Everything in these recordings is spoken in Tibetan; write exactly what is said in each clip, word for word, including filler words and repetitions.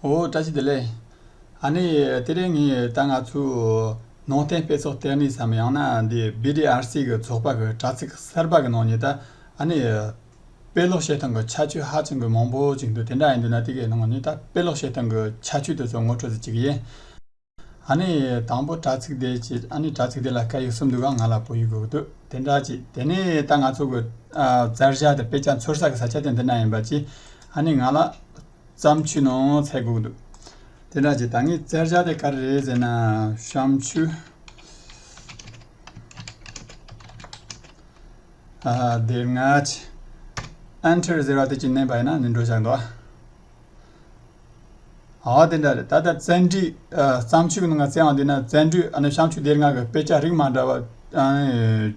ཨོ་བཀྲ་ཤིས་བདེ་ལེགས། ཨ་ནི་དེ་རིང་ངས་ད་ང་ཚོའི་ནང་བསྟན་དཔེ་ཚོགས་ལྟེ་གནས་སམ་ཡང་ན་འདི་བི་ཌི་ཨར་སི་གི་ཚོགས་པ་གི་དྲ་ཚིགས་གསར་པ་གི་ནང་ནས་ད་ཨ་ནི་དཔེ་ཀློག་བྱེད་སྟངས་ཀྱི་ཁྱད་ཆོས་ཧ་ཅང་གི་མང་པོ་ཅིག་འདུག་དེ་འདྲ་ཡིན་དུས་ན་དེ་གའི་ནང་ནས་ད་དཔེ་ཀློག་བྱེད་སྟངས་ཀྱི་ཁྱད་ཆོས་དེ་ཚོ་ངོ་སྤྲོད་ཅིག་ཡིན། ཨ་ནི་དང་པོ་དྲ་ཚིགས་དེ་ཅི་ཨ་ནི་དྲ་ཚིགས་དེ་ལ་སྐད་ཡིག་གསུམ་འདུག་ག་ང་ལ་བོད་ཡིག་དགོས་ཀྱི་འདུག་དེ་འདྲ་ཅིག་དེ་ནས་ད་ང་ཚོ་གི་ཨ་བཙལ་བྱ་དེ་དཔེ་ཆ་འཚོལ་ས་གི་ས་ཆ་དེ་འདི་ན་ཡིན་པ་ཅི་ཨ་ནི་ང་ལ་བརྩམས་ཆོས་ནང་འཚོལ་དགོས་ཀྱི་འདུག་དེ་འདྲ་ཅིག་ད་ངས་བཙལ་བྱ་དེ་ག་རེ་རེད་ཟེར་ན་བྱམས་ཆོས་ཨ་སྡེ་ལྔ་ཅིག་ཨན་ཊར་ཟེར་བ་དེ་ཅིག་མནན་པ་ཡིན་ན་ནི་འགྲོ་བཞག་འདུག་ཨ། ཨ་དེ་འདྲ་རེད། ད་ལྟ་བཙལ་འབྲས་ཨ་བརྩམས་ཆོས་ཀྱི་ནང་ང་བཙལ་བ་འདི་ན་བཙལ་འབྲས་ཨ་ནི་བྱམས་ཆོས་སྡེ་ལྔ་གི་དཔེ་ཆ་རིགས་མ་འདྲ་བ་ཨ་ནི་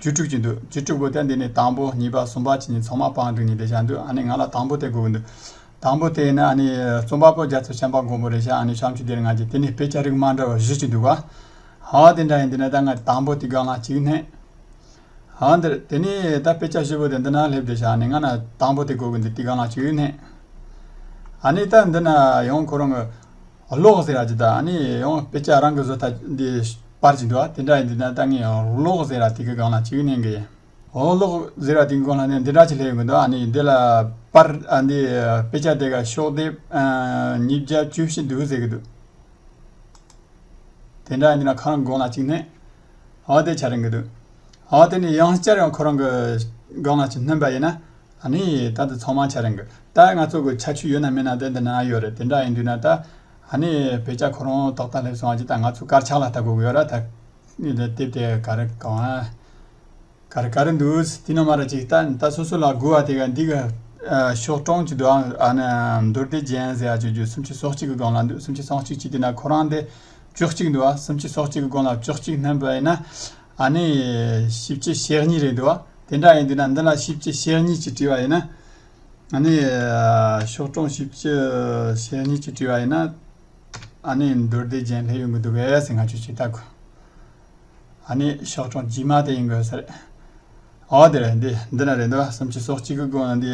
བཅུ་དྲུག་ཅིག་འདུག་བཅུ་དྲུག་པོ་དེ་འདི་ནས་དང་པོ་གཉིས་པ་གསུམ་པ་བཅུ་གཉིས་ཚང་མ་སྤང་འགྲིག་ནས་བསྡད་བཞག་འདུག་ཨ་ནི་ང་ལ་དང་པོ་དེ་དགོས་ཀྱི་འདུག་དང་པོ་དེ་ཡིན་ན་ཨ་ནི་རྩོམ་པ་པོ་རྒྱ་མཚོ་ཆེན་པ་མགོན་པོ་རེད་ཤག་ཨ་ནི་བྱམས་ཆོས་སྡེ་ལྔ་གི་དེ་ནས་དཔེ་ཆ་རིགས་མ་འདྲ་བ་བཞི་ཅིག་འདུག་ག་ཨ་དེ་འདྲ་ཡིན་དུས་ན་ད་ང་དང་པོ་དེ་སྒང་ལ་གཅིག་མནན། ཨ་འདིར་དེ་ནས་ད་དཔེ་ཆ་བཞི་པོ་དེ་འདི་ན་སླེབས་བསྡད་ཤག་ཨ་ནི་ང་ན་དང་པོ་དེ་དགོས་ཀྱི་འདུག་དེ་སྒང་ལ་གཅིག་མནན། ཨ་ནི་ད་འདི་ན་ཡང་ཁོ་རང་གི་ཀློག་ཟེར་ཡ་ཅིག་ད་ཨ་ནི་ཡང་དཔེ་ཆ་རང་གི་བཟོ་ལྟ་འདི་པར་ཅིག་འདུག་ཨ་དེ་འདྲ་ཡིན་དུས་ན་ད་ངས་ཀློག་ཟེར་ཡ་དེ་གི་སྒང་ལ་གཅིག་མནན་གི་ཡིན། འོ་ཀློག་ཟེར་བ་དེའི་སྒང་ལ་ནི་འདི་འདྲ་ཅིག་སླེབས་ཡོང་གི་འདུག་ཨ་ནི་འདི་ལ་པར་ཨ་འདི་དཔེ་ཆ་དེ་ག་ཤོག་ལྡེབ་ཨ་ཉིས་བརྒྱ་བཅུ་བཞི་འདུག་ཟེར་གི་འདུག་དེ་འདྲ་ཡིན་ན་ཁོ་རང་སྒང་ལ་གཅིག་མནན། འོ་དེ་ཆ་རན་གི་འདུག་འོ་དེ་ནི་ཡང་བསྐྱར་ཡང་ཁོ་རང་གི་སྒང་ལ་གཅིག་མནན་པ་ཡིན་ན་ཨ་ནི་ད་དེ་ཚང་མ་ཆ་རན་གི་ད་ང་ཚོ་གི་ཁྱད་ཆོས་ཡོད་ན་མེད་ན་དེ་འདི་ན་ཡོད་རེད། དེ་འདྲ་ཡིན་དུས་ན་ད་ཨ་ནི་དཔེ་ཆ་ཁོ་རང་ཏག་ཏག་སླེབས་སོང་ཨ་ཅི་ད་ང་ཚོ་དཀར་ཆག་ལ་ལྟ་དགོས་གི་ཡོད་ར། ད་དེབ་དེ་ག་རེ་གང་ཨ། ག་རེ་ག་རེ་འདུག་དེ་ནོ་མ་ར་ཅིག་ད་ད་སོ་སོ་ལ་དགོས་པ་དེ་ག་འདི་ག་ཨ་ཤོག་གྲངས་ཅིག་འདུག་ཨ་ཨ་ནི་མདོ་སྡེ་རྒྱན་ཟེར་ཡ་ཅིག་རྒྱུ་སུམ་ཅུ་སོ་གཅིག་གི་སྒང་ལ་འདུག་སུམ་ཅུ་སོ་གཅིག་ཅིག་དེ་ན་ཁོ་རང་དེ་བཅུ་གཅིག་འདུག་ཨ་སུམ་ཅུ་སོ་གཅིག་གི་སྒང་ལ་བཅུ་གཅིག་མནན་པ་ཡིན་ན་ཨ་ནི་བཞི་བཅུ་ཞེ་གཉིས་རེད་འདུག་ཨ་དེ་འདྲ་ཡིན་དུས་ན་འདི་ལ་བཞི་བཅུ་ཞེ་གཉིས་ཅིག་བྲིས་པ་ཡིན་ན་ཨ་ནི་ཨ་ཤོག་གྲངས་བཞི་བཅུ་ཞེ་གཉིས་ཅིག་བྲིས་པ་ཡིན་ན་ཨ་ནི་མདོ་སྡེ་རྒྱན་སླེབས་ཡོང་གི་འདུག་གས་ཟེར་ང་ཆོས་ཅིག་ལྟ་དགོས། ཨ་ནི་ཤོག་གྲངས་རྗེས་མ་དེ་ཡིན་དགོས་ས་རེད། ཨོ་དེ་རེད། འདི་འདི་ན་རེད་འདུག་སུམ་ཅུ་སོ་གཅིག་གི་སྒང་འདི་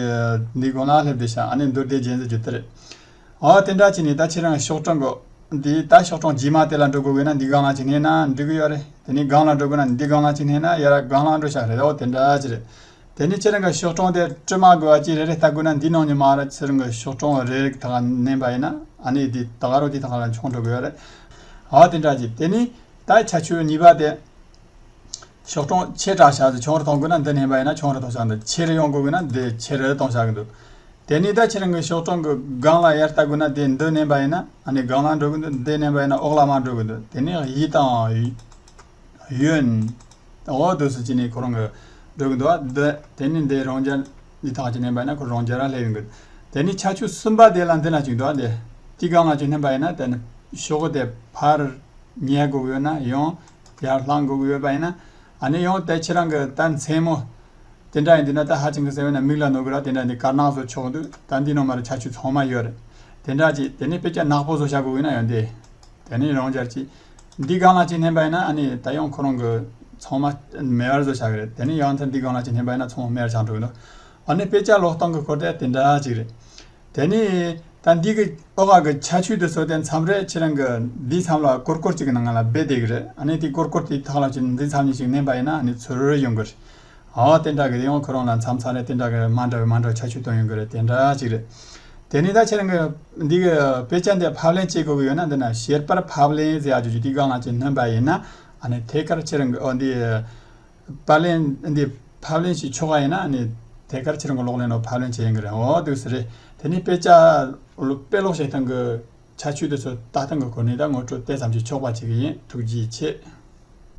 འདི་སྒང་ལ་སླེབས་བསྡད་ཤག་ཨ་ནི་མདོ་སྡེ་རྒྱན་ཟེར་རྒྱུ་དེ་རེད། ཨོ་དེ་འདྲ་བྱས་ནས་ད་ཁྱེད་རང་ཤོག་གྲངས་གོ་འདི་ད་ཤོག་གྲངས་རྗེས་མ་དེ་ལ་འགྲོ་དགོས་ཀྱི་ན་འདི་སྒང་ལ་ཅིག་མནན་ན་འགྲིག་གི་ཡོད་རེད། དེ་ནས་སྒང་ལ་འགྲོ་དགོས་ན་འདི་སྒང་ལ་ཅིག་མནན་ན་ཡར་སྒང་ལ་འགྲོ་ཤག་རེད། ཨོ་དེ་འདྲ་ཅིག་རེད། དེ་ནས་ཁྱེད་རང་གི་ཤོག་གྲངས་དེ་བྲི་མ་དགོས་པ་ཅིག་རེ་རེ་ལྟ་དགོས་ན་འདི་ནང་ནས་མར་ཁྱེད་རང་གི་ཤོག་གྲངས་རེ་རེ་ཐག་མནན་པ་ཡིན་ན་ཨ་ནི་འདི་ད་ག་རོ་འདི་ཐག་ལ་མཆོང་འགྲོ་གི་ཡོད་རེད། ཨོ་དེ་འདྲ་ཅིག་དེ་ནས། ད་ཁྱད་ཆོས་གཉིས་པ་དེ། ཤོག་གྲངས་ཆེ་དྲགས་བཞག་ཚེ་ཆུང་རུ་གཏོང་དགོས་ན་འདི་མནན་པ་ཡིན་ན་ཆུང་རུ་གཏོང་བཞག་འདུག་ཆེ་རུ་ཡོང་དགོས་ན་འདི་ཆེ་རུ་གཏོང་བཞག་གི་འདུག་དེ་ནས་ད་ཁྱེད་རང་གི་ཤོག་གྲངས་ཀྱི་སྒང་ལ་ཡར་ལྟ་དགོས་ན་དེ་འདི་མནན་པ་ཡིན་ན་ཨ་ནི་སྒང་ལ་འགྲོ་གི་འདུག་འདི་མནན་པ་ཡིན་ན་འོག་ལ་མར་འགྲོ་གི་འདུག་དེ་ནས་ཡི་དང་ཡོན། འོ་འདུག་སུ་ཅི་ནས་ཁོ་རང་གི་འགྲོ་གི་འདུག་དེ་ནས་འདི་རང་རྒྱལ་འདི་ཐག་ཅིག་མནན་པ་ཡིན་ན་ཁོ་རང་རྒྱལ་ར་སླེབས་ཡོང་གི་འདུག་དེ་ནས་ཁྱད་ཆོས་གསུམ་པ་དེ་ལ་འདི་ལ་ཅིག་འདུག་དེ་དེའི་སྒང་ལ་ཅིག་མནན་པ་ཡིན་ན་དེ་ནི་ཤོག་གུ་དེ་ཕར། ཉལ་དགོས་ཡོད་ན་ཡང་ཡར་ལྷང་དགོས་ཡོད་པ་ཡིན་ན་ཨ་ནི་ཡང་དེ་ཁྱེད་རང་གི་ད་མཚན་མོ་དེ་འདྲ་ཡིན་དུས་ན་ད་ཧ་ཅང་གི་ཟེར་བས་ན་མིག་ལ་གནོད་གི་ར། དེ་འདྲ་འདི་དཀར་ནག་བཟོ་ཆོག་འདུག་ད་འདི་ནང་མ་ར་ཁྱད་ཆོས་ཚང་མ་ཡོད་རེད། དེ་འདྲ་ཅིག་དེ་ནས་དཔེ་ཆ་ནག་པོ་བཟོ་བྱ་དགོས་ཡོད་ན་ཡང་དེ་དེ་ནས་རང་རྒྱལ་གྱིས་འདི་སྒང་ལ་ཅིག་མནན་པ་ཡིན་ན་ཨ་ནི་ད་ཡང་ཁོ་རང་གི་ཚང་མ་མེད་པར་བཟོ་བྱ་གི་རེད། དེ་ནས་ཡང་ཐར་འདི་སྒང་ལ་ཅིག་མནན་པ་ཡིན་ན་ཚང་མ་མེད་པར་ཆགས་འགྲོ་གི་འདུག་ཨ་ནི་དཔེ་ཆ་ཀློག་སྟངས་ཀྱི་སྐོར་དེ་དེ་འདྲ་ཅིག་རེད། དེ་ནས་ད་འདི་གི་ཨོ་ག་གི་ཁྱད་ཆོས་དེ་ཚོ་དེ་མཚམས་རེ་ཁྱེད་རང་གི་འདིའི་མཚམས་ལ་ཀོར་ཀོར་ཅིག་གི་ནང་ལ་སྦས་བསྡད་གི་རེད། ཨ་ནི་དེ་ཀོར་ཀོར་དེའི་ཐག་ལ་ཅིག་འདི་མཚམས་གཉིས་ཅིག་མནན་པ་ཡིན་ན་ཨ་ནི་ཚུར་ཡོང་གི་རེད། ཨོ་དེ་འདྲ་གི་ཡང་ཁོ་རང་ལ་མཚམས་མཚམས་རེ་དེ་འདྲ་གི་མ་འདྲ་བའི་མ་འདྲ་བའི་ཁྱད་ཆོས་སྟོན་ཡོང་གི་རེད། དེ་འདྲ་ཅིག་རེད། དེ་ནས་ད་ཁྱེད་རང་གི་འདི་གི་དཔེ་ཆ་འདི་ཕབ་ལེན་བྱེད་དགོས་གི་ཡོད་ན་འདི་ན་བཤེར་པར་ཕབ་ལེན་ཟེར་ཡ་ཅིག་ཅིག་དེའི་སྒང་ལ་ཅིག་མནན་པ་ཡིན་ན་ཨ་ནི་ཐད་ཀར་ཁྱེད་རང་གི་ཨོ་འདི། པར་ལེན་འདི་ཕབ་ལེན་བྱེད་ཆོག་པ་ཡིན་ན་ནི་དེ་གར་ཁྱེད་རང་གི་གློག་ཀླད་ནང་ཕབ་ལེན་བྱེད་ཡིན་གི་རེད། འོ་འདུག་སེ་རེད། དེ་ནས་དཔེ་ཆ་དཔེ་ཀློག་བྱེད་སྟངས་ཀྱི་ཁྱད་ཆོས་དེ་ཚོ་ལྟ་སྟངས་ཀྱི་སྐོར་ནས་ད་ངོ་སྤྲོད་དེ་ཙམ་གྱིས་ཆོག་པ་བྱེད་ཀྱི་ཡིན། ཐུགས་རྗེ་ཆེ།